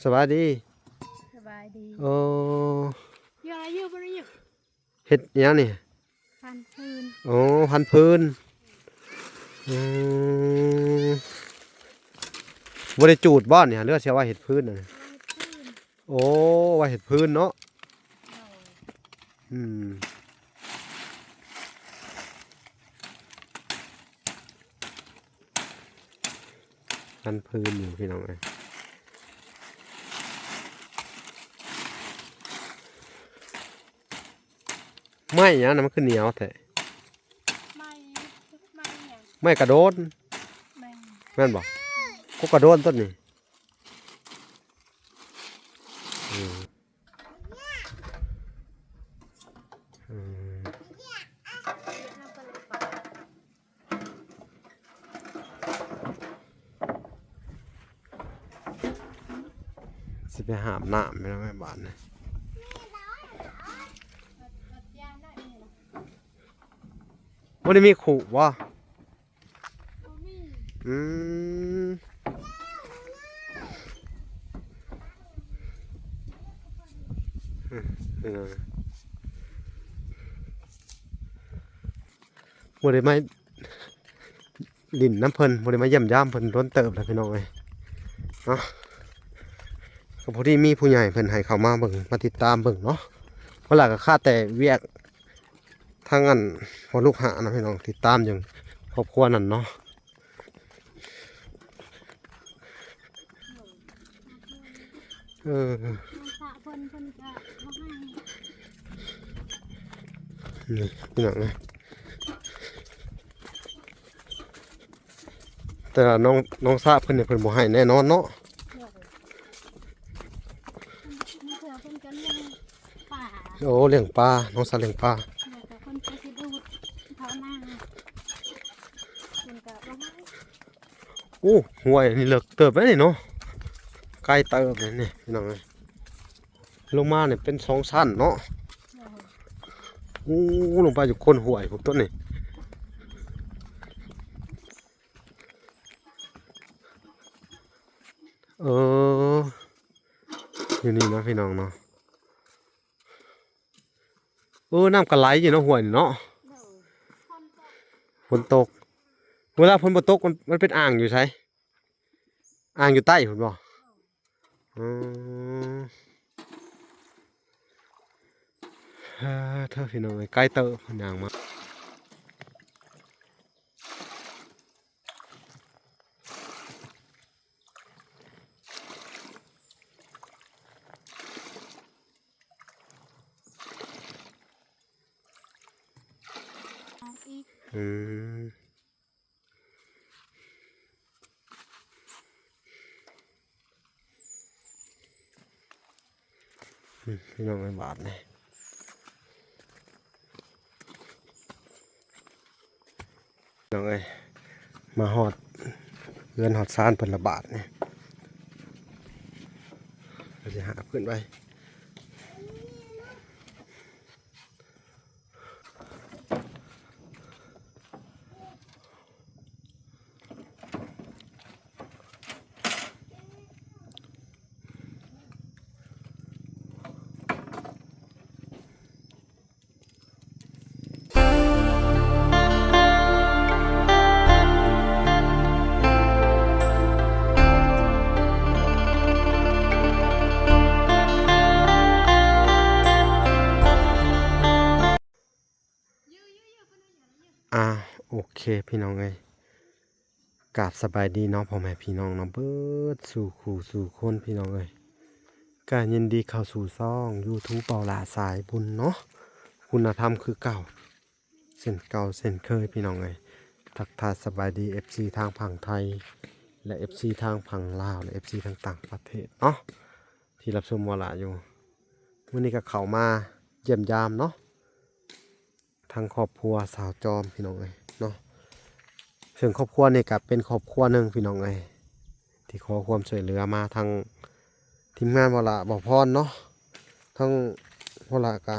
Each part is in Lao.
ສະບາຍດີ. ສະບາຍດີ. ໂອ້ ຢູ່ ຢູ່ບໍ່ໄດ້ຢູ່. ເຮັດຫຍັງນີ້? ພັນຟືນ. ໂອ້ ພັນຟືນ. ອືມ ບໍ່ໄດ້ຈູດບໍ່ນີ້ ຫຼືວ່າຊິເອົາໄວ້ເຮັດຟືນນະ? ເອົາໄວ້ເຮັດຟືນ. ໂອ້ ໄວ້ເຮັດຟືນເນາະ. ໂດຍ. ອືມ ພັນຟືນຢູ່ພີ່ນ້ອງເອີຍ. ໄມ້ຫຍັງນະ ມັນຄືໜຽວແທ້? ໄມ້ ໄມ້ຫຍັງ? ໄມ້ກະໂດນ. ແມ່ນ. ແມ່ນບໍ່? ກົກກະໂດນຕົ້ນນີ້. ອືມ ອືມ ຊິໄປຫາບນ້ຳແມ່ນແມ່ບາດນີ້. ບໍ່ໄດ້ມີຄຸບໍ່? ອືມ ບໍ່ໄດ້ມາຫຼິ້ນນຳເພິ່ນ ບໍ່ໄດ້ມາຢ້ຽມຢາມເພິ່ນດົນເຕີບແລ້ວພີ່ນ້ອງເອີຍເນາະ. ກໍພໍດີມີຜູ້ໃຫຍ່ເພິ່ນໃຫ້ເຂົ້າມາເບິ່ງ ມາຕິດຕາມເບິ່ງເນາະ. ເວລາກໍຄາແຕ່ວຽກ ທາງອັນພໍ່ລູກຫ້ານະພີ່ນ້ອງ ຕິດຕາມຢູ່ຄອບຄົວນັ້ນເນາະ. ເອີ ພະເພິ່ນ ເພິ່ນກະບໍ່ໃຫ້ ນີ້ພີ່ນ້ອງເອີຍ. ແຕ່ວ່ານ້ອງ ນ້ອງສາເພິ່ນນີ້ເພິ່ນບໍ່ໃຫ້ແນ່ນອນເນາະ. ໂດຍ. ເພິ່ນ ເພິ່ນກໍລ້ຽງປາ. ໂອ້ ລ້ຽງປາ ນ້ອງສາລ້ຽງປາ. ແລ້ວກໍເພິ່ນກໍຊິດູດເຂົ້ານາ ເພິ່ນກໍບໍ່ໃຫ້. ໂອ້ ຫ້ວຍນີ້ເລິກເຕີບເດ້ນີ້ເນາະ ໄກເຕີບເດ້ນີ້ພີ່ນ້ອງເອີຍ. ລົງມານີ້ເປັນສອງຊັ້ນເນາະ. ໂອ້ ລົງໄປຢູ່ກົ້ນຫ້ວຍພຸ້ນຕົ້ນນີ້. ເອີ ຢູ່ນີ້ເນາະພີ່ນ້ອງເນາະ. ເອີ ນ້ຳກໍໄຫຼຢູ່ເນາະ ຫ້ວຍນີ້ເນາະ. ໂດຍ. ຝົນຕົກ ຝົນຕົກ ເວລາຝົນບໍ່ຕົກ ມັນ ມັນເປັນອ່າງຢູ່ໃສ? ອ່າງຢູ່ໃຕ້ພຸ້ນບໍ່? ອືມ ເອີ ເທີພີ່ນ້ອງເອີຍ ໄກເຕີບ ຍ່າງມາ. ອືມ ອືມ ພີ່ນ້ອງເອີຍ ບາດນີ້ ພີ່ນ້ອງເອີຍ ມາຮອດເຮືອນຮອດຊານເພິ່ນລະບາດນີ້ ເຮົາຊິຫາບຂຶ້ນໄວ້. ອ່າ ໂອເຄ ພີ່ນ້ອງເອີຍ ກາບສະບາຍດີເນາະ ພໍ່ແມ່ພີ່ນ້ອງເນາະ ເບິດສູ່ຄູ່ສູ່ຄົນ ພີ່ນ້ອງເອີຍ ກະຍິນດີເຂົ້າສູ່ຊ່ອງຢູທູບ ເບົາຫຼ້າສາຍບຸນເນາະ ຄຸນນະທຳຄືເກົ່າ ເຊັ່ນເກົ່າເຊັ່ນເຄີຍ ພີ່ນ້ອງເອີຍ ທັກທາຍສະບາຍດີ ເອັຟຊີ ທາງຝັ່ງໄທ ແລະ ເອັຟຊີ ທາງຝັ່ງລາວ ແລະ ເອັຟຊີ ທາງຕ່າງປະເທດເນາະ ທີ່ຮັບຊົມເບົາຫຼ້າຢູ່ ມື້ນີ້ກໍເຂົ້າມາຢ້ຽມຢາມເນາະ ທາງຄອບຄົວສາວຈອມ ພີ່ນ້ອງເອີຍເນາະ ເຊິ່ງຄອບຄົວນີ້ກໍເປັນຄອບຄົວໜຶ່ງ ພີ່ນ້ອງເອີຍ ທີ່ຂໍຄວາມຊ່ວຍເຫຼືອມາທາງທີມງານເບົາຫຼ້າ ເບົາພອນເນາະ ທາງເບົາຫຼ້າກໍ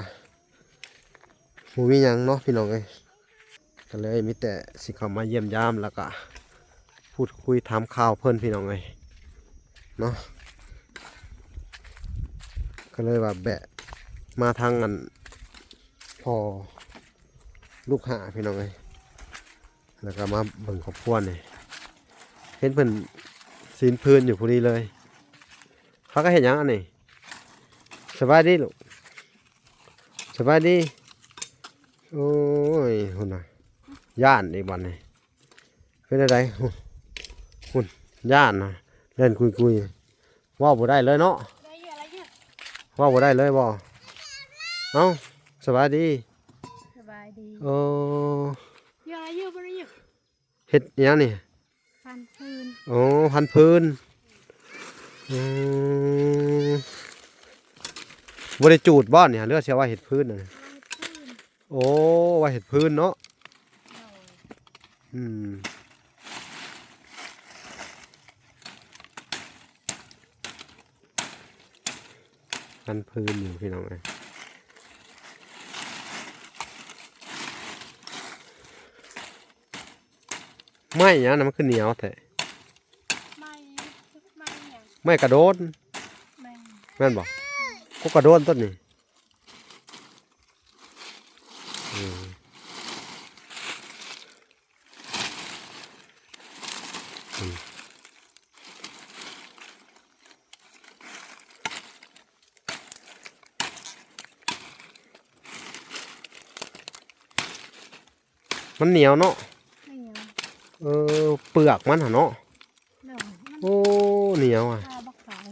ບໍ່ມີຫຍັງເນາະ ພີ່ນ້ອງເອີຍ ກໍເລີຍມີແຕ່ຊິເຂົ້າມາຢ້ຽມຢາມ ແລ້ວກໍ ພູດຄຸຍຖາມຂ່າວເພິ່ນ ພີ່ນ້ອງເອີຍເນາະ ເ ກໍເລີຍວ່າແບະມາທາງອັນພໍ່ລູກຫ້າພີ່ນ້ອງເອີຍ ແລ້ວກໍມາເບິ່ງຄອບຄົວນີ້ ເຫັນເພິ່ນຊີ້ນພື້ນຢູ່ພໍດີເລີຍ. ເຂົາກໍເຮັດຫຍັງອັນນີ້? ສະບາຍດີລູກ ສະບາຍດີ. ໂອ້ຍ ພຸ້ນນະ ຢ້ານອີກບັດນີ້. ເປັນຈັ່ງໃດ? ພຸ້ນ ພຸ້ນ ຢ້ານນະ ແລ່ນກຸຍໆ ເວົ້າບໍ່ໄດ້ເລີຍເນາະ ເວົ້າບໍ່ໄດ້ເລີຍບໍ່? ເອົ້າ ສະບາຍດີ ສະບາຍດີ. ໂອ້ ເຮັດຫຍັງນີ້? ພັນຟືນ. ໂອ້ ພັນຟືນ. ອືມ ບໍ່ໄດ້ຈູດບໍ່ນີ້ ຫຼືວ່າຊິເອົາໄວ້ເຮັດຟືນນະ? ໂອ້ ໄວ້ເຮັດຟືນເນາະ. ອືມ ພັນຟືນຢູ່ພີ່ນ້ອງເອີຍ. ໄມ້ຫຍັງນະ ມັນຄືໜຽວແທ້? ໄມ້ ໄມ້ຫຍັງ? ໄມ້ກະໂດນ. ແມ່ນ ແມ່ນບໍ່? ກໍກະໂດນຕົ້ນນີ້. ອືມ ອືມ ມັນໜຽວເນາະ. ໜຽວ. ເອີ ເປືອກມັນຫັ້ນເນາະ. ໂດຍ ມັນ ໂອ້ ໜຽວອະ ຜ່າບໍ່ເຂົ້າ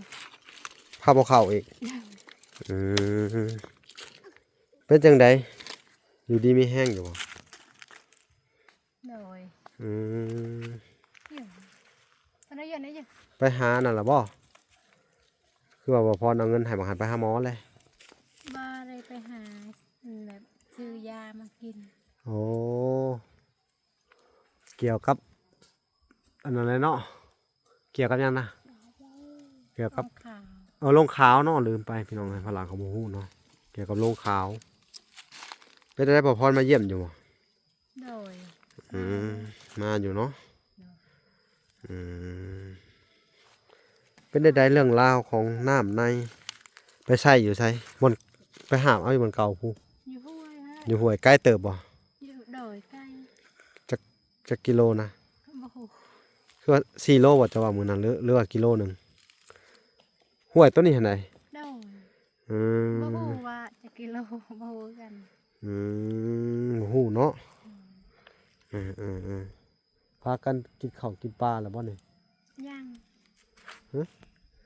ຜ່າບໍ່ເຂົ້າອີກ. ໂດຍ ອືມ ເປັນຈັ່ງໃດ ຢູ່ດີມີແຮງຢູ່ບໍ່? ໂດຍ ອືມ ຢູ່ ໄປຫານັ້ນລະບໍ່? ຄືວ່າບໍ່ພອນເອົາເງິນໃຫ້ບັກຫັນໄປຫາໝໍແລະ? ບໍ່ໄດ້ໄປຫາ ແບບຊື້ຢາມາກິນ. ໂອ້ ກ່ຽວກັບອັນນັ້ນແຫຼະເນາະ ກ່ຽວກັບຫຍັງນະ? ກ່ຽວກັບ ໂຮງຂາວ ເອີ ໂຮງຂາວເນາະ ລືມໄປພີ່ນ້ອງເອີຍ ພາລາເຂົາບໍ່ຮູ້ເນາະ ກ່ຽວກັບໂຮງຂາວ. ເປັນຈັ່ງໃດ ພໍ່ພອນມາຢ້ຽມຢູ່ບໍ່? ໂດຍ ອືມ ມາຢູ່ເນາະ. ໂດຍ ອືມ ເປັນຈັ່ງໃດເລື່ອງລາວຂອງນ້ຳໃນ ໄປໃຊ້ຢູ່ໃສ? ບ່ອນໄປຫາບເອົາຢູ່ບ່ອນເກົ່າພຸ້ນ? ຢູ່ຫ້ວຍຫັ້ນແຫຼະ. ຢູ່ຫ້ວຍ ໄກເຕີບບໍ່? ຢູ່ ໂດຍ ໄກ. ຈັກ ຈັກກິໂລນະ? ບໍ່ຮູ້. ຄືວ່າສີ່ໂລບໍ່ ເຈົ້າວ່າມື້ນັ້ນ ຫຼື ຫຼືວ່າກິໂລໜຶ່ງ? ຫ້ວຍໂຕນີ້ຫັ້ນໃດ? ໂດຍ ອືມ ບໍ່ຮູ້ວ່າຈັກກິໂລ ບໍ່ຮູ້ຄືກັນ. ອືມ ບໍ່ຮູ້ເນາະ. ອືມ ເອີໆໆ ພາກັນກິນເຂົ້າກິນປາແລ້ວບໍ່ນີ້? ຍັງ. ຮະ?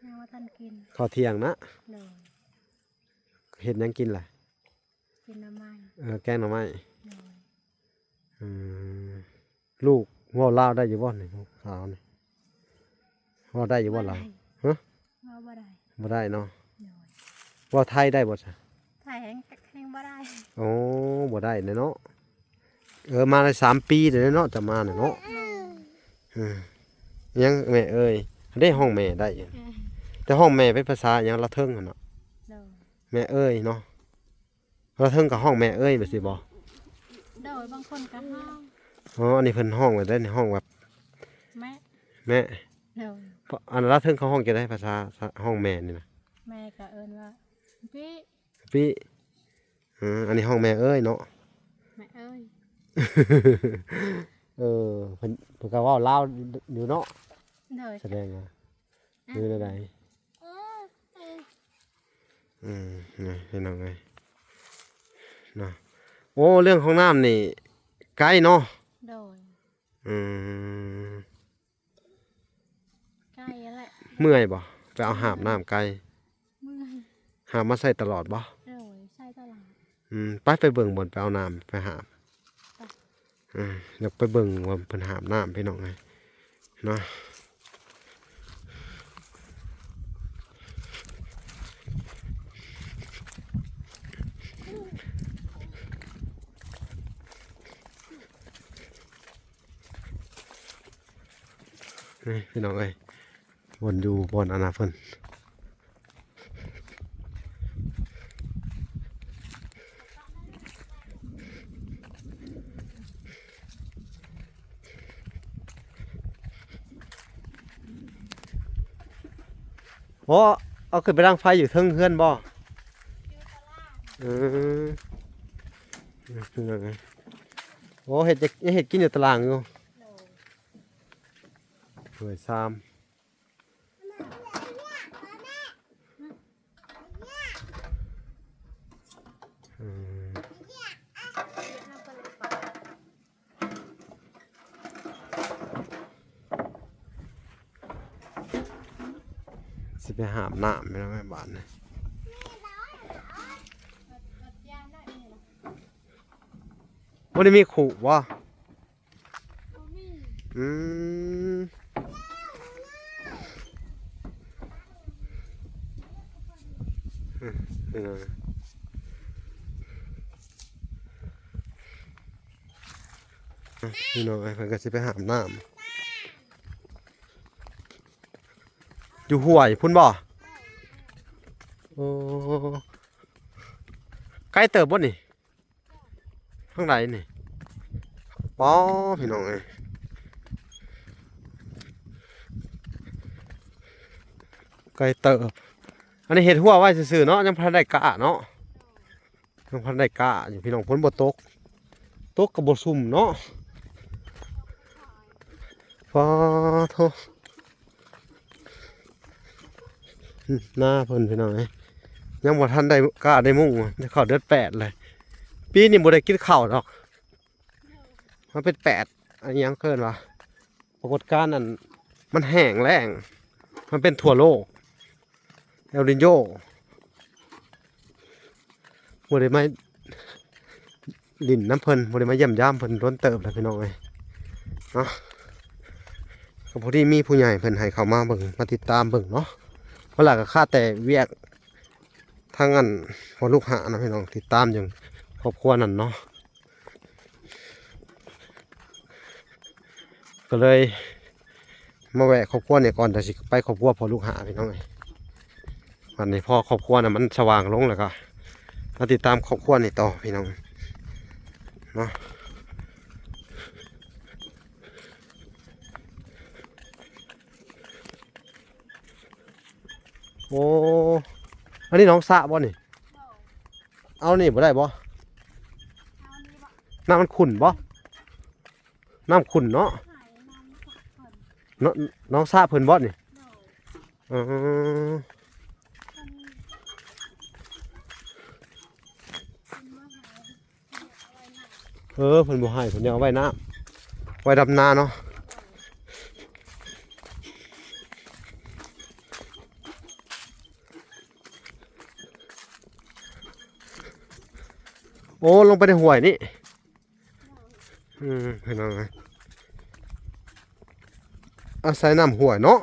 ຍັງບໍ່ທັນກິນ ເຂົ້າທ່ຽງນະ? ໂດຍ. ເຮັດຫຍັງກິນລະ? ກິນໜໍ່ໄມ້. ເອີ ແກງໜໍ່ໄມ້. ໂດຍ. ອືມ ລູກເວົ້າລາວໄດ້ຢູ່ບໍ່ນີ້? ລູກສາວນີ້ເວົ້າໄດ້ຢູ່ບໍ່ລາວ? ບໍ່ໄດ້. ຮະ? ເວົ້າບໍ່ໄດ້. ບໍ່ໄດ້ເນາະ. ໂດຍ. ເວົ້າໄທໄດ້ບໍ່ຊະ? ໄທແຮງ ແຮງບໍ່ໄດ້. ໂອ້ ບໍ່ໄດ້ແນ່ເນາະ. ເອີ ມາໄດ້ສາມປີແລ້ວເນາະ ຈະມາແລ້ວເນາະ. ໂດຍ. ເອີ ຫຍັງແມ່ເອີຍ ເດ້ ຮ້ອງແມ່ໄດ້ຢູ່. ເອີ ແຕ່ຮ້ອງແມ່ເປັນພາສາຫຍັງ ລາວເທິງຫັ້ນເນາະ. ໂດຍ. ແມ່ເອີຍເນາະ. ລາວເທິງກໍຮ້ອງແມ່ເອີຍ ແບບຊີ້ບໍ່? ໂດຍ ບາງຄົນກໍຮ້ອງ. ອໍ ອັນນີ້ເພິ່ນຮ້ອງແບບໃດນີ້? ຮ້ອງແບບ ແມ່ ແມ່. ໂດຍ. ອັນລາວເທິງເຂົາຮ້ອງຈັ່ງໃດ ພາສາ ສ- ຮ້ອງແມ່ນີ້ນະ? ແມ່ກໍເອີ້ນວ່າ ປີ ປີ. ເອີ ອັນນີ້ຮ້ອງແມ່ເອີຍເນາະ. ແມ່ເອີຍ. ເອີ ເພິ່ນ ເພິ່ນກໍເວົ້າລາວຢູ່ເນາະ. ໂດຍ. ສະແດງວ່າ ຫຼືແນວໃດ? ອືມ ນີ້ພີ່ນ້ອງເອີຍເນາະ. ໂອ້ ເລື່ອງຂອງນ້ຳນີ້ໄກເນາະ. ໂດຍ. ອືມ ໄກແຫຼະ. ເມື່ອຍບໍ່ ໄປເອົາຫາບນ້ຳໄກ? ເມື່ອຍ. ຫາບມາໃຊ້ຕະຫຼອດບໍ່? ໂດຍ ໃຊ້ຕະຫຼອດ. ອືມ ໄປ ໄປເບິ່ງບ່ອນໄປເອົານ້ຳ ໄປຫາບ. ໄປ. ອືມ ຢາກໄປເບິ່ງວ່າເພິ່ນຫາບນ້ຳ ພີ່ນ້ອງເອີຍເນາະ. ນີ້ພີ່ນ້ອງເອີຍ ບ່ອນຢູ່ ບ່ອນອັນນະເພິ່ນ. ໂອ້ ເອົາຂຶ້ນໄປດັງໄຟຢູ່ເທິງເຮືອນບໍ່? ເອີ ໂອ້ ເຮັດ ເຮັດກິນຢູ່ຕາລ່າງຢູ່ ໂດຍ ຖ້ວຍຊາມ. ອືມ ຊິໄປຫາບນ້ຳແມ່ນແມ່ບາດນີ້ ບໍ່ໄດ້ມີຄຸບໍ່? ອືມ ພີ່ນ້ອງເອີຍ ເພິ່ນກໍຊິໄປຫາບນ້ຳ ຢູ່ຫ້ວຍພຸ້ນບໍ່? ໂອ້ ໄກເຕີບບໍ່ນີ້? ທາງໃດນີ້? ປາ ພີ່ນ້ອງເອີຍ ໄກເຕີບ. ອັນນີ້ເຮັດຮົ້ວໄວ້ຊື່ໆເນາະ ຍັງບໍ່ທັນໄດ້ກ້າເນາະ ຍັງບໍ່ທັນໄດ້ກ້າຢູ່ພີ່ນ້ອງ ຝົນບໍ່ຕົກ ຕົກກໍບໍ່ຊຸ່ມເນາະ. ປາໂທ້ ນາເພິ່ນພີ່ນ້ອງເອີຍ ຍັງບໍ່ທັນໄດ້ກ້າໄດ້ມຸ້ງ ຈະເຂົ້າເດືອນແປດເລີຍ. ປີນີ້ບໍ່ໄດ້ກິນເຂົ້າດອກ ມັນເປັນແປດ ອັນຫຍັງເອີ້ນວ່າ ປາກົດການອັນ ມັນແຫ້ງແລ້ງ ມັນເປັນທົ່ວໂລກ ເອລນິໂຍ ບໍ່ໄດ້ມາຫຼິ້ນນຳເພິ່ນ ບໍ່ໄດ້ມາຢ້ຽມຢາມເພິ່ນດົນເຕີບແລ້ວພີ່ນ້ອງເອີຍເນາະ. ກໍພໍດີມີຜູ້ໃຫຍ່ເພິ່ນໃຫ້ເຂົ້າມາເບິ່ງ ມາຕິດຕາມເບິ່ງເນາະ ເວລາກໍຄາແຕ່ວຽກທາງອັນ ພໍ່ລູກຫ້າເນາະພີ່ນ້ອງ ຕິດຕາມຢູ່ຄອບຄົວນັ້ນເນາະ. ກໍເລີຍມາແວະຄອບຄົວນີ້ກ່ອນ ແຕ່ຊິໄປຄອບຄົວພໍ່ລູກຫ້າພີ່ນ້ອງເອີຍ. ບັດນີ້ພໍຄອບຄົວນະມັນສະຫວ່າງລົງແລ້ວກໍມາຕິດຕາມຄອບຄົວນີ້ຕໍ່ພີ່ນ້ອງເນາະ. ໂອ້ ອັນນີ້ໜອງສະບໍ່ນີ້? ເອົານີ້ບໍ່ໄດ້ບໍ່? ນ້ຳມັນຂຸ້ນບໍ່? ນ້ຳຂຸ້ນເນາະ ໜ- ໜອງສະເພິ່ນບໍ່ນີ້? ເອີ ເອີ ເພິ່ນບໍ່ໃຫ້ ເພິ່ນຢາກເອົາໄວ້ນ້ຳ ໄວ້ດຳນາເນາະ. ໂອ້ ລົງໄປໃນຫ້ວຍນີ້ ອືມ ພີ່ນ້ອງເອີຍ ອາໄສນ້ຳຫ້ວຍເນາະ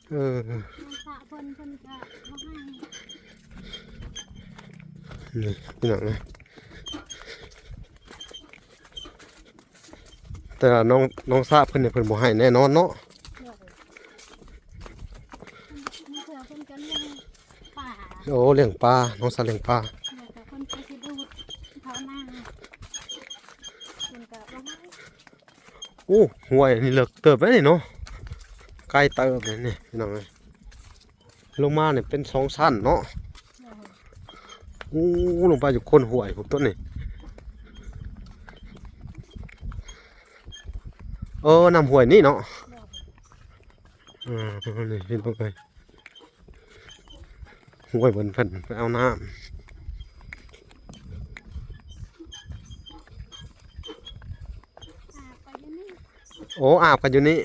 ເອີ ນ້ອງສະເພິ່ນ ເພິ່ນກະບໍ່ໃຫ້ ນີ້ພີ່ນ້ອງເອີຍ ແຕ່ວ່ານ້ອງ ນ້ອງສະເພິ່ນນີ້ເພິ່ນບໍ່ໃຫ້ແນ່ນອນເນາະ ເພິ່ນ ເພິ່ນກະລ້ຽງປາ ໂອ້ ລ້ຽງປາ ນ້ອງສະລ້ຽງປາ ແລ້ວກະເພິ່ນກະຊິດູດເຂົ້ານາ ເພິ່ນກະບໍ່ໃຫ້ ໂອ້ ຫ້ວຍນີ້ເລິກເຕີບເດ້ນີ້ເນາະ ໄກເຕີບເດ້ນີ້ພີ່ນ້ອງເອີຍ ລົງມານີ້ເປັນສອງຊັ້ນເນາະ ໂອ້ ລົງໄປຢູ່ກົ້ນຫ້ວຍພຸ້ນຕົວນີ້ ເອີ ນ້ຳຫ້ວຍນີ້ເນາະ ເອີ ນີ້ພີ່ນ້ອງເອີຍ ຫ້ວຍເພິ່ນ ເພິ່ນໄປເອົານ້ຳ ອາບກໍຢູ່ນີ້ ໂອ້ ອາບກໍຢູ່ນີ້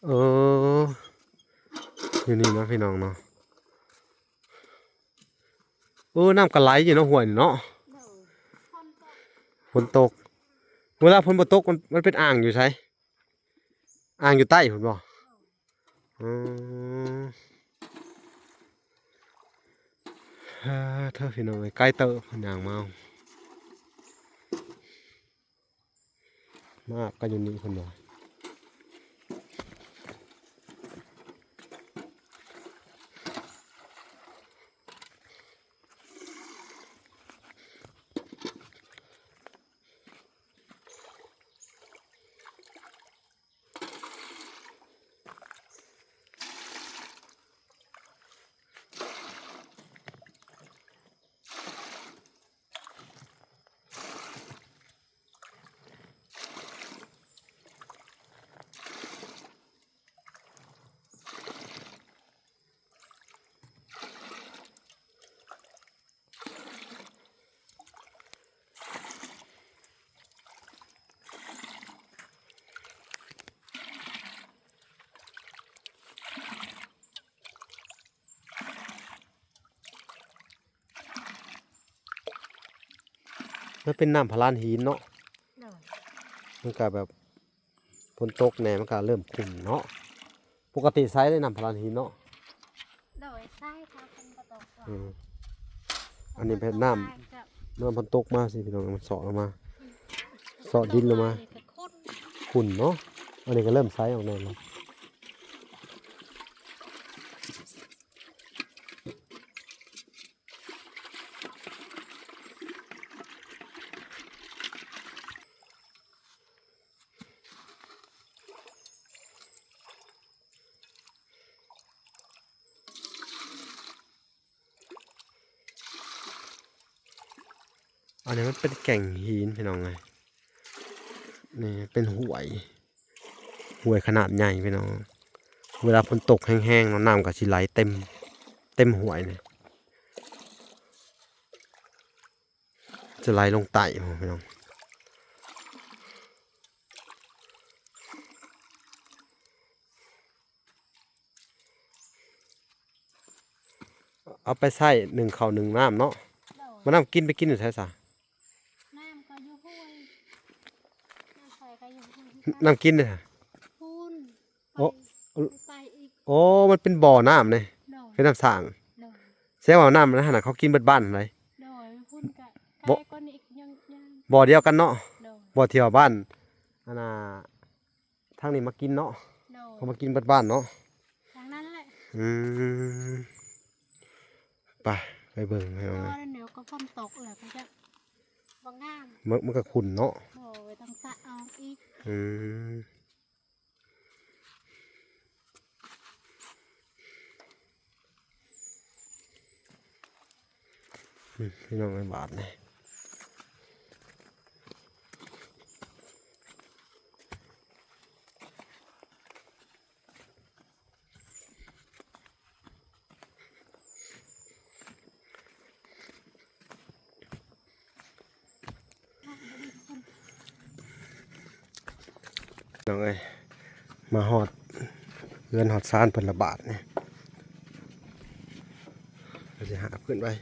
ເອີ ຢູ່ນີ້ເນາະ ພີ່ນ້ອງເນາະ ເອີ ນ້ຳກໍໄຫຼຢູ່ເນາະ ຫ້ວຍນີ້ເນາະ ໂດຍ ຝົນຕົກ ຝົນຕົກ ເວລາຝົນບໍ່ຕົກ ມັນ ມັນເປັນອ່າງຢູ່ໃສ? ອ່າງຢູ່ໃຕ້ພຸ້ນບໍ່? ອືມ ເອີ ເທີພີ່ນ້ອງເອີຍ ໄກເຕີບ ຍ່າງມາ ມາອາບກັນຢູ່ນີ້ເພິ່ນວ່າ ເອີ ມັນເປັນນ້ຳພະລານຫີນເນາະ. ໂດຍ ມັນກະແບບຝົນຕົກແດ່ ມັນກະເລີ່ມຂຸ່ນເນາະ. ປົກກະຕິໃຊ້ເດ້ນ້ຳພະລານຫີນເນາະ. ໂດຍ ໃຊ້ ຖ້າຝົນບໍ່ຕົກກໍ ອືມ ອັນນີ້ເປັນນ້ຳ ນ້ຳມັນຕົກມາຊີ້ພີ່ນ້ອງ ມັນເຊາະລົງມາ ເຊາະດິນລົງມາ ຂຸ່ນເນາະ. ອັນນີ້ກໍເລີ່ມໃສອອກແດ່ແລ້ວ. ອັນນີ້ມັນເປັນແກ່ງຫີນພີ່ນ້ອງເອີຍ ນີ້ເປັນຫ້ວຍ ຫ້ວຍຂະໜາດໃຫຍ່ພີ່ນ້ອງ. ເວລາຝົນຕົກແຮງໆເນາະ ນ້ຳກໍຊິໄຫຼເຕັມ ເຕັມຫ້ວຍນີ້ ຈະໄຫຼລົງໃຕ້ພຸ້ນພີ່ນ້ອງ. ເອົາໄປໃຊ້ໜຶ້ງເຂົ້າໜຶ້ງນ້ຳເນາະ. ໂດຍ ມານ້ຳກິນໄປກິນຢູ່ໃສຊະ? ນ້ຳກໍຢູ່ຫ້ວຍ ນ້ຳໃສກໍຢູ່ຫ້ວຍ ນ້ຳກິນເດ້? ພຸ້ນ ໂອ້ ໄປ ໄປອີກ ໂອ້ ມັນເປັນບໍ່ນ້ຳນີ້. ໂດຍ ເປັນນ້ຳສ້າງ. ໂດຍ ແສດງວ່ານ້ຳນັ້ນຫັ້ນນະ ເຂົາກິນເບິດບ້ານຫັ້ນໃດ. ໂດຍ ພຸ້ນກະ ບໍ່ ໄກກວ່ານີ້ອີກ ຍັງ ຍັງ ບໍ່ດຽວກັນເນາະ. ໂດຍ ບໍ່ທີ່ວ່າບ້ານ ອັນນ່າ ທາງນີ້ມາກິນເນາະ. ໂດຍ ເຂົາມາກິນເບິດບ້ານເນາະ ທາງນັ້ນແຫຼະ. ອືມ ໄປ ໄປເບິ່ງໃຫ້ເອົາ ເພາະວ່າດຽວກໍຝົນຕົກແລ້ວ ມັນຈະບໍ່ງາມ ມັນ ມັນກໍຂຸ່ນເນາະ. ໂດຍ ຕ້ອງສະອອກອີກ. ອືມ ອືມ ພີ່ນ້ອງເອີຍ ບາດນີ້ ພີ່ນ້ອງເອີຍ ມາຮອດເຮືອນຮອດຊານເພິ່ນລະບາດນີ້ ກໍຊິຫາບຂຶ້ນໄວ້.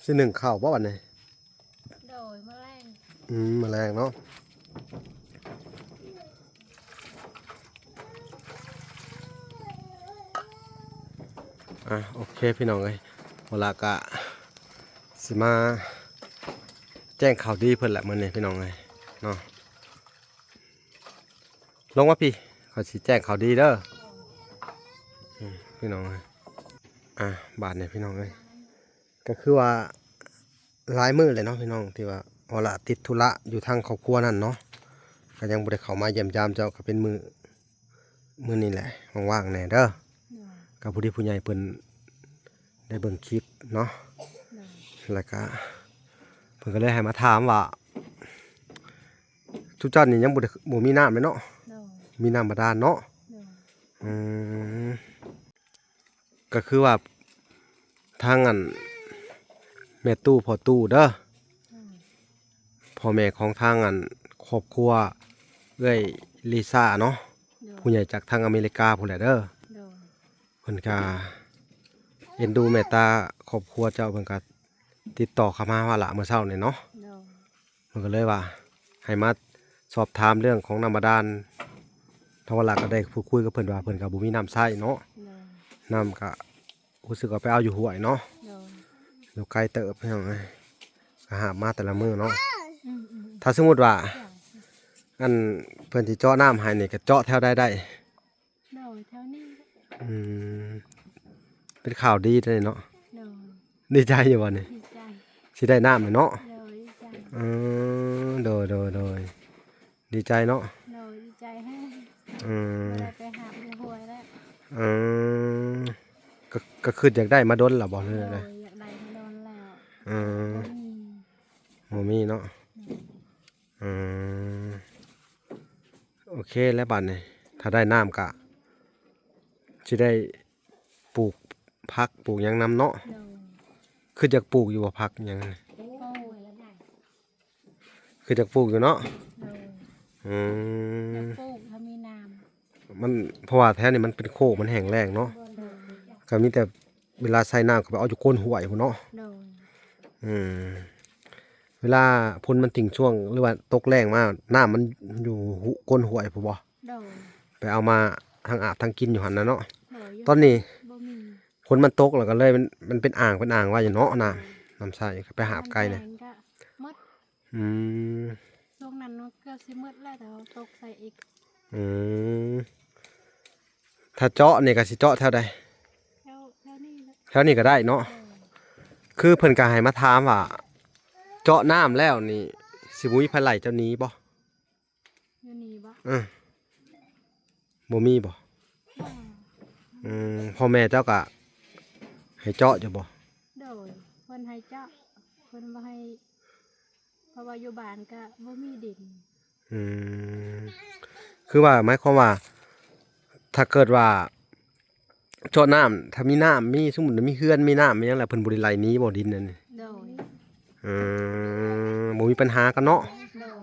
ຊິໜຶ້ງເຂົ້າບໍ່ບັດນີ້? ໂດຍ ມື້ແລງ ອືມ ມື້ແລງເນາະ. ອ່ະ ໂອເຄພີ່ນ້ອງເອີຍ ເວລາກະຊິມາແຈ້ງຂ່າວດີເພິ່ນແຫຼະມື້ນີ້ພີ່ນ້ອງເອີຍເນາະ. ລົງມາພີ້ ຂ້ອຍຊິແຈ້ງຂ່າວດີເດີ ອືມ ພີ່ນ້ອງເອີຍ. ອ່ະ ບາດນີ້ພີ່ນ້ອງເອີຍ ກໍຄືວ່າຫຼາຍມື້ແລ້ວເນາະພີ່ນ້ອງ ທີ່ວ່າເວລາຕິດທຸລະຢູ່ທາງຄອບຄົວນັ້ນເນາະ ກໍຍັງບໍ່ໄດ້ເຂົ້າມາຢ້ຽມຢາມເຈົ້າ ກໍເປັນມື້ ມື້ນີ້ແຫຼະ ວ່າງໆແດ່ເດີ. ໂດຍ ກໍຜູ້ດີຜູ້ໃຫຍ່ເພິ່ນໄດ້ເບິ່ງຄລິບເນາະ. ໂດຍ ແລ້ວກໍເພິ່ນກໍເລີຍໃຫ້ມາຖາມວ່າ ຊຸມເຈົ້ານີ້ຍັງບໍ່ໄດ້ ບໍ່ມີນ້ຳເລີຍເນາະ? ໂດຍ ມີນ້ຳບາດານເນາະ? ໂດຍ ອືມ ກໍຄືວ່າທາງອັນແມ່ຕູ້ພໍ່ຕູ້ເດີ ໂດຍ ພໍ່ແມ່ຂອງທາງອັນຄອບຄົວເອື້ອຍລີຊາເນາະ ໂດຍ ຜູ້ໃຫຍ່ຈາກທາງອາເມລິກາພຸ້ນແຫຼະເດີ ໂດຍ ເພິ່ນກະເອັນດູແມ່ດຕາຄອບຄົວເຈົ້າ ເພິ່ນກະຕິດຕໍ່ເຂົ້າມາຫາວາລະມື້ເຊົ້ານີ້ເນາະ ໂດຍ ເພິ່ນກໍເລີຍວ່າໃຫ້ມາສອບຖາມເລື່ອງຂອງນ້ຳບາດານ ທາງວາລະກໍໄດ້ພູດຄຸຍກັບເພິ່ນວ່າເພິ່ນກໍບໍ່ມີນ້ຳໃຊ້ເນາະ ໂດຍ ນ້ຳກໍຮູ້ສຶກວ່າໄປເອົາຢູ່ຫ້ວຍເນາະ ໂດຍ ຢູ່ໄກເຕີບ ພີ່ນ້ອງເອີຍ ກໍຫາບມາແຕ່ລະມື້ເນາະ ອືມໆ ຖ້າສົມມຸດວ່າ ເຈົ້າ ອັນເພິ່ນຊິເຈາະນ້ຳໃຫ້ນີ້ ກໍເຈາະແຖວໃດໄດ້? ໂດຍ ແຖວນີ້ ອືມ ເປັນຂ່າວດີເດ້ເນາະ ໂດຍ ດີໃຈຢູ່ບໍ່ນີ້? ດີໃຈ ຊິໄດ້ນ້ຳແລ້ວເນາະ ໂດຍ ດີໃຈ ເອີ ໂດຍ ໂດຍ ໂດຍ ດີໃຈເນາະ ໂດຍ ດີໃຈແຮງ ອືມ ບໍ່ໄດ້ໄປຫາຢູ່ຫ້ວຍແລ້ວ ເອີ ກໍ ກໍຄິດຢາກໄດ້ມາດົນແລ້ວບໍ່ ຫຼື ໂດຍ ແນວໃດ? ຢາກໄດ້ມາດົນແລ້ວ ເອີ ບໍ່ມີ ບໍ່ມີເນາະ. ອືມ ໂອເຄແລ້ວ ບາດນີ້ຖ້າໄດ້ນ້ຳກະຊິໄດ້ປູກຜັກປູກຫຍັງນຳເນາະ. ໂດຍ ຄືຢາກປູກຢູ່ບໍ່ ຜັກຫຍັງ? ໂອ້ຍ ຄືຢາກປູກຢູ່ເນາະ. ໂດຍ ອືມ ຢາກປູກຖ້າມີນ້ຳ ມັນ ເພາະວ່າແຖວນີ້ມັນເປັນໂຄກ ມັນແຫ້ງແລ້ງເນາະ. ໂດຍ ກໍມີແຕ່ເວລາໃສ່ນ້ຳກໍໄປເອົາຢູ່ກົ້ນຫ້ວຍພຸ້ນເນາະ. ໂດຍ ອືມ ເວລາຝົນມັນຕິ່ງຊ່ວງ ຫຼືວ່າຕົກແລ້ງມາ ນ້ຳມັນຢູ່ຫ້ວ- ກົ້ນຫ້ວຍພຸ້ນບໍ່? ໂດຍ ໄປເອົາມາທັງອາບທັງກິນຢູ່ຫັ້ນນະເນາະ. ໂດຍ ຕອນນີ້ ບໍ່ມີ ຝົນມັນຕົກແລ້ວກໍເລີຍ ມັນ ມັນເປັນອ່າງເປັນອ່າງໄວ້ຢູ່ເນາະ ນ້ຳ ໂດຍ ນ້ຳໃຊ້ ໄປຫາບໄກແດ່. ມັນແຫ້ງກໍໝົດ. ອືມ ຊ່ວງນັ້ນມັນເກືອບຊິໝົດແລ້ວ ແຕ່ເຮົາຕົກໃສ່ອີກ. ອືມ ຖ້າເຈາະນີ້ກໍຊິເຈາະແຖວໃດ? ແຖວ ແຖວນີ້ແຫຼະ ແຖວນີ້ກໍໄດ້ເນາະ. ເອີ ຄືເພິ່ນກໍໃຫ້ມາຖາມວ່າ ເຈາະນ້ຳແລ້ວນີ້ ຊິບໍ່ມີໃຜໄລ່ເຈົ້າໜີບໍ່? ຢູ່ນີ້ບໍ່? ເອີ ບໍ່ມີບໍ່? ບໍ່. ອືມ ພໍ່ແມ່ເຈົ້າກະໃຫ້ເຈາະຢູ່ບໍ່? ໂດຍ ເພິ່ນໃຫ້ເຈາະ ເພິ່ນບໍ່ໃຫ້ ເພາະວ່າຢູ່ບ້ານກະບໍ່ມີດິນ. ອືມ ຄືວ່າ ໝາຍຄວາມວ່າ ຖ້າເກີດວ່າ ເຈາະນ້ຳ ຖ້າມີນ້ຳ ມີ ສົມມຸດມີເຮືອນ ມີນ້ຳ ມີຫຍັງແລ້ວ ເພິ່ນບໍ່ໄດ້ໄລ່ໜີບໍ່ ດິນນັ້ນ? ໂດຍ ເອີ ບໍ່ມີບັນຫາກັນເນາະ. ໂດຍ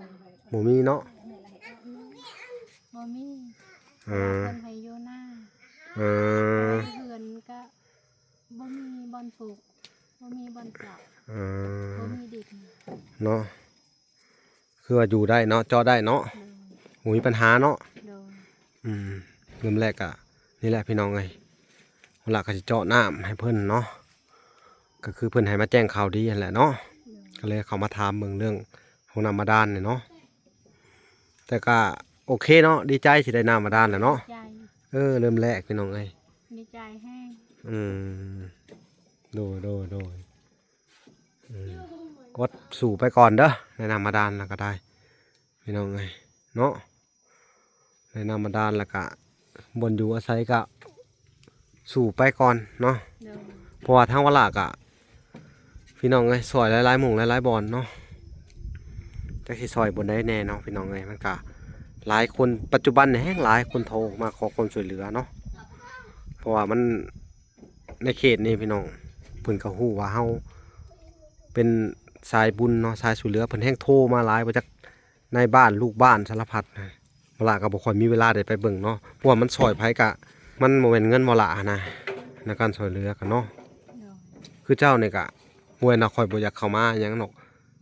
ບໍ່ມີເນາະ. ບໍ່ມີ. ເອີ ເພິ່ນໃຫ້ຢູ່ນາ. ເອີ ເຮືອນກະບໍ່ມີບ່ອນປູກ ບໍ່ມີບ່ອນເຈາະ. ເອີ ບໍ່ມີດິນເນາະ. ຄືວ່າຢູ່ໄດ້ເນາະ ເຈາະໄດ້ເນາະ. ໂດຍ ບໍ່ມີບັນຫາເນາະ. ໂດຍ ອືມ ເລີ່ມແລກກະນີ້ແຫຼະພີ່ນ້ອງເອີຍ ເວລາກໍຊິເຈາະນ້ຳໃຫ້ເພິ່ນເນາະ ກໍຄືເພິ່ນໃຫ້ມາແຈ້ງຂ່າວດີຫັ້ນແຫຼະເນາະ. ໂດຍ ກໍເລີຍເຂົ້າມາຖາມເບິ່ງເລື່ອງຫ້ອງນ້ຳບາດານນີ້ເນາະ. ແຕ່ກະໂອເຄເນາະ ດີໃຈຊິໄດ້ນ້ຳບາດານແລ້ວເນາະ. ໃຈ ເອີ ເລີ່ມແລກພີ່ນ້ອງເອີຍ ດີໃຈແຮງ. ອືມ ໂດຍ ໂດຍ ໂດຍ. ອືມ ອົດສູ້ໄປກ່ອນເດີ ໄດ້ນ້ຳບາດານແລ້ວກໍໄດ້ ພີ່ນ້ອງເອີຍເນາະ. ໄດ້ນ້ຳບາດານແລ້ວກະ ບ່ອນຢູ່ອາໄສກະສູ້ໄປກ່ອນເນາະ. ໂດຍ ເພາະວ່າທາງວາລະກະ ພີ່ນ້ອງເອີຍ ຊ່ອຍຫຼາຍໆໝ່ອງຫຼາຍໆບ່ອນເນາະ. ຈັກຊິຊ່ອຍບ່ອນໃດແດ່ເນາະ ພີ່ນ້ອງເອີຍ ມັນກະຫຼາຍຄົນ ປັດຈຸບັນນີ້ແຮງຫຼາຍຄົນໂທມາຂໍຄວາມຊ່ວຍເຫຼືອເນາະ. ເພາະວ່າມັນ ໃນເຂດນີ້ພີ່ນ້ອງ ເພິ່ນກໍຮູ້ວ່າເຮົາເປັນສາຍບຸນເນາະ ສາຍຊ່ວຍເຫຼືອ ເພິ່ນແຮ່ງໂທມາຫຼາຍ ບໍ່ຈັກນາຍບ້ານ ລູກບ້ານ ສາລະພັດນະ. ວາລະກໍບໍ່ຄ່ອຍມີເວລາໄດ້ໄປເບິ່ງເນາະ ເພາະວ່າມັນຊ່ອຍໃຜກະ ມັນບໍ່ແມ່ນເງິນວາລະຫັ້ນນະ ໃນການຊ່ວຍເຫຼືອກັນເນາະ. ໂດຍ ຄືເຈົ້ານີ້ກະ ບໍ່ແມ່ນວ່າຂ້ອຍບໍ່ຢາກເຂົ້າມາຫຍັງດອກ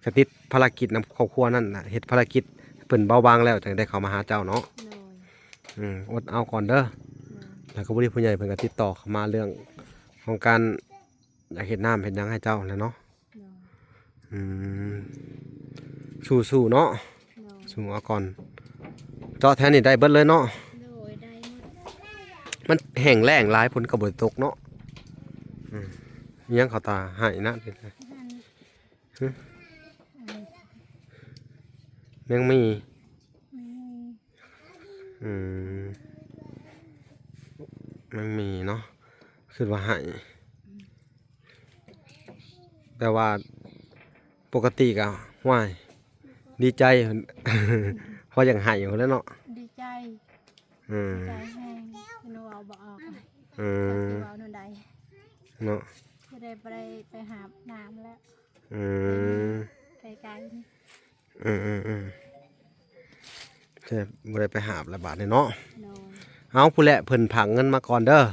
ກະຕິດພາລະກິດນຳຄອບຄົວນັ້ນນະ ເຮັດພາລະກິດເພິ່ນເບົາບາງແລ້ວ ຈັ່ງໄດ້ເຂົ້າມາຫາເຈົ້າເນາະ. ໂດຍ ອືມ ອົດເອົາກ່ອນເດີ. ໂດຍ ແລ້ວກໍຜູ້ດີຜູ້ໃຫຍ່ເພິ່ນກໍຕິດຕໍ່ເຂົ້າມາເລື່ອງຂອງການຢາກເຮັດນ້ຳເຮັດຫຍັງໃຫ້ເຈົ້າແຫຼະເນາະ. ໂດຍ ອືມ ສູ້ໆເນາະ. ໂດຍ ສູ້ເອົາກ່ອນ ເຈາະແຖວນີ້ໄດ້ເບິດເລີຍເນາະ. ໂດຍ ໄດ້ໝົດ ມັນແຫ້ງແລ້ງຫຼາຍ ຝົນກໍບໍ່ຕົກເນາະ. ອືມ ອີຫຍັງເຂົາຕາໃຫ້ນະ ອັນ ຮຶ ອັນ ແມງໝີ່ ແມງໝີ່ ອືມ ແມງໝີ່ເນາະ ຄິດວ່າໃຫ້ ອືມ ແປວ່າປົກກະຕິກະ ຫ້ວຍ ດີໃຈ ພໍຢາກໃຫ້ພຸ້ນແຫຼະເນາະ. ດີໃຈ ອືມ ດີໃຈແຮງ ເວົ້າບໍ່ອອກ ອືມ ຊິເວົ້າແນວໃດເນາະ ຊິໄດ້ບໍ່ໄດ້ໄປຫາບນ້ຳແລ້ວ. ອືມ ໄກໆ ອືມໆໆ ແຕ່ບໍ່ໄດ້ໄປຫາບລະບາດນີ້ເນາະ. ໂດຍ ເອົາ ຜູ້ແຫຼະ ເພິ່ນຝາກເງິນມາກ່ອນເດີ. ໂດຍ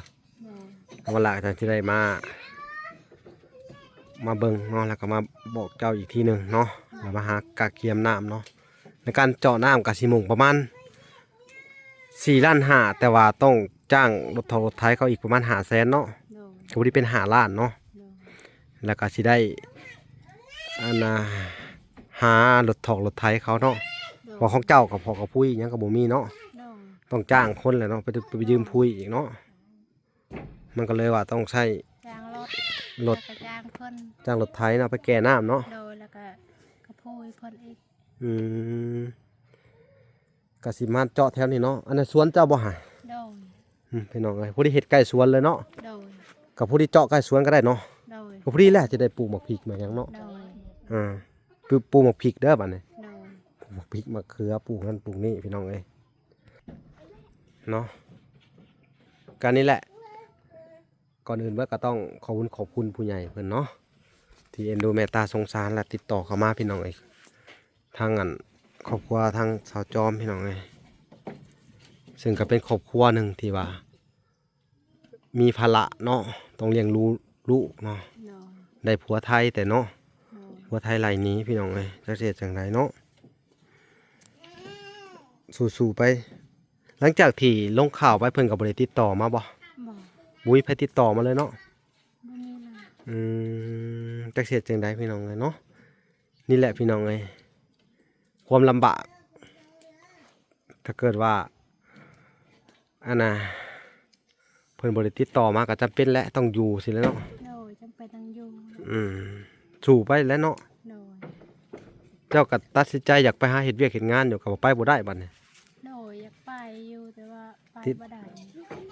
ເອົາລະ ຈັ່ງຊິໄດ້ມາ ມາເບິ່ງເນາະ ແລ້ວກໍມາບອກເຈົ້າອີກທີໜຶ່ງເນາະ. ໂດຍ ແລ້ວມາຫາກະກຽມນ້ຳເນາະ ໃນການເຈາະນ້ຳກໍຊິໝົງປະມານສີ່ລ້ານຫ້າ ແຕ່ວ່າຕ້ອງຈ້າງລົດຖອກລົດໄຖເຂົາອີກປະມານຫ້າແສນເນາະ. ໂດຍ ກໍພໍດີເປັນຫ້າລ້ານເນາະ. ໂດຍ ແລ້ວກໍຊິໄດ້ ອັນນ່າ ຫາລົດຖອກລົດໄຖເຂົາເນາະ. ໂດຍ ເພາະຂອງເຈົ້າກໍ ເພາະ ກໍພຸ້ຍຫຍັງກໍບໍ່ມີເນາະ. ໂດຍ ຕ້ອງຈ້າງຄົນແຫຼະເນາະ ໄປ ໄປຢືມພຸ້ຍອີກເນາະ. ມັນກໍເລີຍວ່າຕ້ອງໃຊ້ຈ້າງລົດ ລົດ ແລ້ວກໍຈ້າງຄົນ ຈ້າງລົດໄຖເນາະ ໄປແກ່ນ້ຳເນາະ. ໂດຍ ແລ້ວກໍ ກໍພຸ້ຍເພິ່ນອີກ. ອືມ ກະຊິມາເຈາະແຖວນີ້ເນາະ. ອັນນັ້ນສວນເຈົ້າບໍ່ຫະ? ໂດຍ ອືມ ພີ່ນ້ອງເອີຍ ຜູ້ທີ່ເຮັດໃກ້ສວນເລີຍເນາະ. ໂດຍ ກະຜູ້ທີ່ເຈາະໃກ້ສວນກໍໄດ້ເນາະ. ໂດຍ ກໍພໍດີແຫຼະ ຈະໄດ້ປູກໝາກພິກໝາກຫຍັງເນາະ. ໂດຍ ອ່າ ປູກ ປູກໝາກພິກເດີບັດນີ້. ໂດຍ ປູກໝາກພິກ ໝາກເຂືອ ປູກນັ້ນປູກນີ້ ພີ່ນ້ອງເອີຍ ເນາະ. ກະນີ້ແຫຼະ ກ່ອນອື່ນເບິດກໍຕ້ອງຂອບຄຸນ ຂອບຄຸນຜູ້ໃຫຍ່ເພິ່ນເນາະ ທີ່ເອັນດູເມດຕາສົງສານ ແລະ ຕິດຕໍ່ເຂົ້າມາ ພີ່ນ້ອງເອີຍ ທາງອັນ ຄອບຄົວທາງສາວຈອມ ພີ່ນ້ອງເອີຍ ເຊິ່ງກໍເປັນຄອບຄົວໜຶ່ງທີ່ວ່າ ມີພາລະເນາະ ຕ້ອງລ້ຽງດູລູກເນາະ. ໂດຍ ໄດ້ຜົວໄທແຕ່ເນາະ. ໂດຍ ຜົວໄທໄລ່ໜີ ພີ່ນ້ອງເອີຍ ຈັກຊິເຮັດຈັ່ງໃດເນາະ. ສູ້ໆໄປ. ຫຼັງຈາກທີ່ລົງຂ່າວໄປ ເພິ່ນກໍບໍ່ໄດ້ຕິດຕໍ່ມາບໍ່? ບໍ່ ບໍ່ມີໃຜຕິດຕໍ່ມາເລີຍເນາະ. ບໍ່ມີເລີຍ. ອືມ ຈັກຊິເຮັດຈັ່ງໃດ ພີ່ນ້ອງເອີຍເນາະ. ນີ້ແຫຼະ ພີ່ນ້ອງເອີຍ ຄວາມລຳບາກ ຖ້າເກີດວ່າ ອັນນ່າ ເພິ່ນບໍ່ໄດ້ຕິດຕໍ່ມາ ກໍຈຳເປັນແຫຼະ ຕ້ອງຢູ່ຊີ້ແຫຼະເນາະ. ໂດຍ ຈຳເປັນຕ້ອງຢູ່. ອືມ ສູ້ໄປແຫຼະເນາະ. ໂດຍ ເຈົ້າກໍຕັດສິນໃຈຢາກໄປຫາເຮັດວຽກເຮັດງານຢູ່ ກໍບໍ່ໄປບໍ່ໄດ້ບັດນີ້. ໂດຍ ຢາກໄປຢູ່ ແຕ່ວ່າໄປ ຕິດ ບໍ່ໄດ້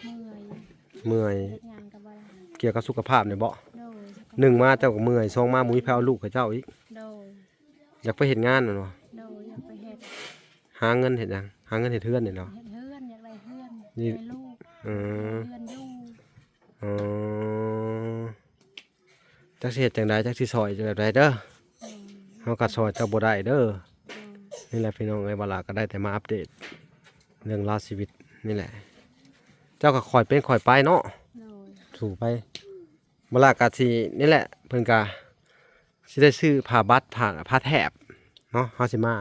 ເມື່ອຍ ເມື່ອຍ ເຮັດງານກໍບໍ່ໄດ້ ກ່ຽວກັບສຸຂະພາບນີ້ບໍ? ໂດຍ ໜຶ່ງມາເຈົ້າກໍເມື່ອຍ ສອງມາບໍ່ມີໃຜເອົາລູກໃຫ້ເຈົ້າອີກ. ໂດຍ ຢາກໄປເຮັດງານແມ່ນບໍ່? ໂດຍ ຢາກໄປເຮັດ ຫາເງິນເຮັດຫຍັງ? ຫາເງິນເຮັດເຮືອນນີ້ເນາະ. ເຮັດເຮືອນ ຢາກໄດ້ເຮືອນ ນີ້ ໃຫ້ລູກ. ອືມ ເຮືອນຢູ່. ອໍ ຈັກຊິເຮັດຈັ່ງໃດ ຈັກຊິຊ່ອຍແບບໃດເດີ. ໂດຍ ເຮົາກໍຊ່ອຍເຈົ້າບໍ່ໄດ້ເດີ. ໂດຍ ນີ້ແຫຼະ ພີ່ນ້ອງເອີຍ ບາລາກໍໄດ້ແຕ່ມາອັບເດດເລື່ອງລາວຊີວິດນີ້ແຫຼະ. ເຈົ້າກໍຄ່ອຍເປັນຄ່ອຍໄປເນາະ. ໂດຍ ສູ້ໄປ. ບາລາກໍຊິ ນີ້ແຫຼະ ເພິ່ນກໍຊິໄດ້ຊື້ຜ້າບັດ ຜ້າ ຜ້າແຖບເນາະ ເຮົາຊິມາ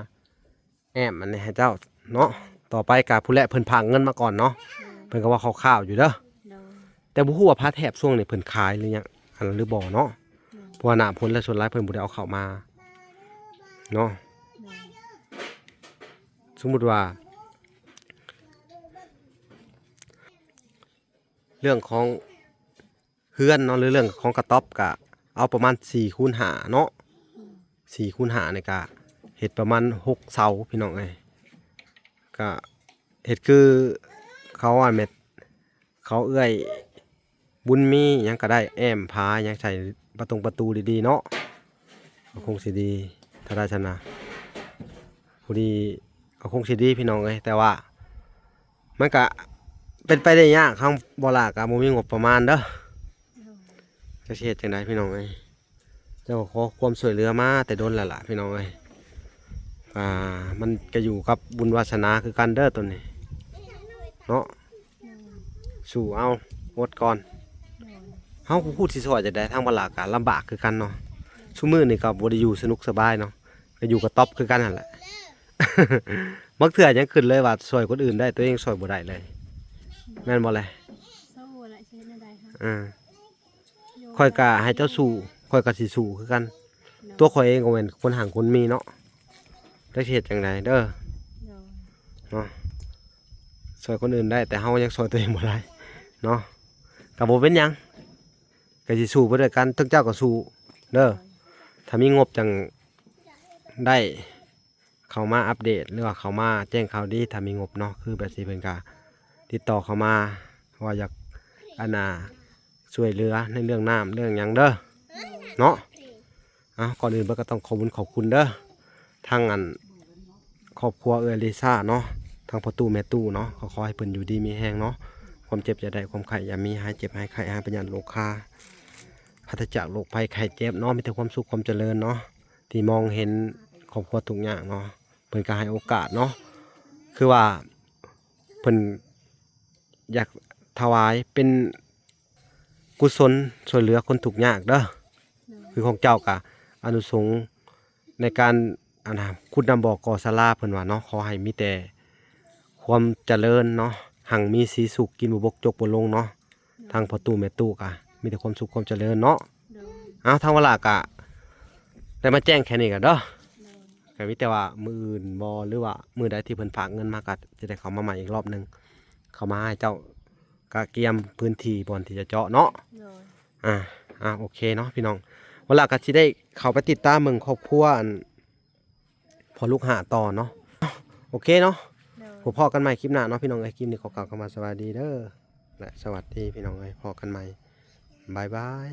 ແອ້ມອັນນີ້ໃຫ້ເຈົ້າເນາະ. ຕໍ່ໄປກະຜູ້ແລະເພິ່ນຝາກເງິນມາກ່ອນເນາະ. ໂດຍ ເພິ່ນກໍເວົ້າຄ່າວໆຢູ່ເດີ. ໂດຍ ແຕ່ບໍ່ຮູ້ວ່າຜ້າແຖບຊ່ວງນີ້ເພິ່ນຂາຍຫຼືຍັງ ອັນນັ້ນຫຼືບໍ່ເນາະ. ໂດຍ ເພາະວ່າໜ້າຝົນແລ້ວ ສ່ວນຫຼາຍເພິ່ນບໍ່ໄດ້ເອົາເຂົ້າມາເນາະ. ໂດຍ ສົມມຸດວ່າ ເລື່ອງຂອງເຮືອນເນາະ ຫຼືເລື່ອງຂອງກະຕ໊ອບ ກະເອົາປະມານສີ່ຄູນຫ້າເນາະ. ອືມ ສີ່ຄູນຫ້ານີ້ກະເຮັດປະມານຫົກເສົາ ພີ່ນ້ອງເອີຍ. ກະເຮັດຄືເຂົາ ອັນແມ່ນ ເຂົາເອື້ອຍບຸນມີຫຍັງກະໄດ້ ແອ້ມຜາຫຍັງໃສ່ປະຕົງປະຕູດີໆເນາະ ກໍຄົງຊິດີ ຖ້າໄດ້ຊັ້ນນະ. ພໍດີ ກໍຄົງຊິດີ ພີ່ນ້ອງເອີຍ ແຕ່ວ່າ ມັນກະເປັນໄປໄດ້ຍາກ ທາງບໍ່ຫຼ້າກະບໍ່ມີງົບປະມານເດີ. ໂດຍ ຈັກຊິເຮັດຈັ່ງໃດ ພີ່ນ້ອງເອີຍ. ເຈົ້າກໍຂໍຄວາມຊ່ວຍເຫຼືອມາແຕ່ດົນແລ້ວລະ ພີ່ນ້ອງເອີຍ. ອ່າ ມັນກະຢູ່ກັບບຸນວາສະໜາຄືກັນເດີ ໂຕນີ້ເນາະ. ໂດຍ ສູ້ເອົາ ອົດກ່ອນ. ໂດຍ ເຮົາກໍຮູ້ຊິຊ່ອຍຈັ່ງໃດ ທາງບໍ່ຫຼ້າກະລຳບາກຄືກັນເນາະ. ຊຸມື້ນີ້ກໍບໍ່ໄດ້ຢູ່ສະໜຸກສະບາຍເນາະ ກໍຢູ່ກະຕ໊ອບຄືກັນຫັ້ນແຫຼະ. ບາງເທື່ອຍັງຄິດເລີຍວ່າຊ່ວຍຄົນອື່ນໄດ້ ຕົວເອງຊ່ວຍບໍ່ໄດ້ເລີຍ ແມ່ນບໍ່ແລະ? ສູ້ແຫຼະ ຊິເຮັດແນວໃດຫະ? ເອີ ຂ້ອຍກະໃຫ້ເຈົ້າສູ້ ຂ້ອຍກະຊິສູ້ຄືກັນ. ໂດຍ ຕົວຂ້ອຍເອງກໍແມ່ນຄົນຮັ່ງຄົນມີເນາະ ຈັກຊິເຮັດຈັ່ງໃດເດີ. ໂດຍ ເນາະ ຊ່ວຍຄົນອື່ນໄດ້ ແຕ່ເຮົາຍັງຊ່ວຍຕົວເອງບໍ່ໄດ້ເນາະ. ກະບໍ່ເປັນຫຍັງ ກະຊິສູ້ໄປດ້ວຍກັນ ເຖິງເຈົ້າກໍສູ້ເດີ. ໂດຍ ຖ້າມີງົບຈັ່ງໄດ້ເຂົ້າມາອັບເດດ ຫຼືວ່າເຂົ້າມາແຈ້ງຂ່າວດີ ຖ້າມີງົບເນາະ. ຄືແບບຊີ້ເພິ່ນກະຕິດຕໍ່ເຂົ້າມາວ່າຢາກ ອັນນ່າ ຊ່ວຍເຫຼືອໃນເລື່ອງນ້ຳເລື່ອງຫຍັງເດີ ໂດຍ ເນາະ. ເອົາ ກ່ອນອື່ນເບິດກໍຕ້ອງຂອບບຸນຂອບຄຸນເດີ ທັງອັນ ຄອບຄົວເອື້ອຍລິຊາເນາະ ທັງພໍ່ຕູ້ແມ່ຕູ້ເນາະ ກໍຂໍໃຫ້ເພິ່ນຢູ່ດີມີແຮງເນາະ. ຄວາມເຈັບຢ່າໄດ້ ຄວາມໄຂ້ຢ່າມີ ຫາຍເຈັບຫາຍໄຂ້ ຫາຍພະຍາດໂລຄາ ປາສຈາກໂລກໄພໄຂ້ເຈັບເນາະ. ມີແຕ່ຄວາມສຸກຄວາມຈະເລີນເນາະ ທີ່ມອງເຫັນຄອບຄົວທຸກຍາກເນາະ ເພິ່ນກໍໃຫ້ໂອກາດເນາະ. ຄືວ່າເພິ່ນຢາກຖວາຍເປັນ ກຸສົນຊ່ວຍເຫຼືອຄົນທຸກຍາກເດີ. ໂດຍ ຄືຂອງເຈົ້າກະອານິສົງໃນການ ອັນນ່າ ຂຸດນ້ຳບໍ່ກໍ່ສາລາ ເພິ່ນວ່າເນາະ. ຂໍໃຫ້ມີແຕ່ຄວາມຈະເລີນເນາະ ຮັ່ງມີສີສຸກ ກິນບໍ່ບົກຈົກບໍ່ລົງເນາະ. ໂດຍ ທັງພໍ່ຕູ້ແມ່ຕູ້ກະມີແຕ່ຄວາມສຸກຄວາມຈະເລີນເນາະ. ໂດຍ ເອົາ ທາງວາລາກະໄດ້ມາແຈ້ງແຄ່ນີ້ກະເດີ. ໂດຍ ກະມີແຕ່ວ່າມື້ອື່ນບໍ່ ຫຼືວ່າມື້ໃດທີ່ເພິ່ນຝາກເງິນມາ ກະຈະໄດ້ເຂົ້າມາໃໝ່ອີກລອບໜຶ່ງ ເຂົ້າມາໃຫ້ເຈົ້າ ກະກຽມພື້ນທີ່ບ່ອນທີ່ຈະເຈາະເນາະ. ໂດຍ ອ່າ ອ່າ ໂອເຄເນາະພີ່ນ້ອງ ວາລາກະຊິໄດ້ເຂົ້າໄປຕິດຕາມເບິ່ງຄອບຄົວອັນພໍ່ລູກຫ້າຕໍ່ເນາະ. ໂອເຄເນາະ ໂດຍ ພົບພໍ້ກັນໃໝ່ຄລິບໜ້າເນາະພີ່ນ້ອງເອີຍ. ຄລິບນີ້ຂໍກ່າວຄຳວ່າສະບາຍດີເດີ ແລະ ສະຫວັດດີພີ່ນ້ອງເອີຍ. ພໍ້ກັນໃໝ່ ບາຍບາຍ.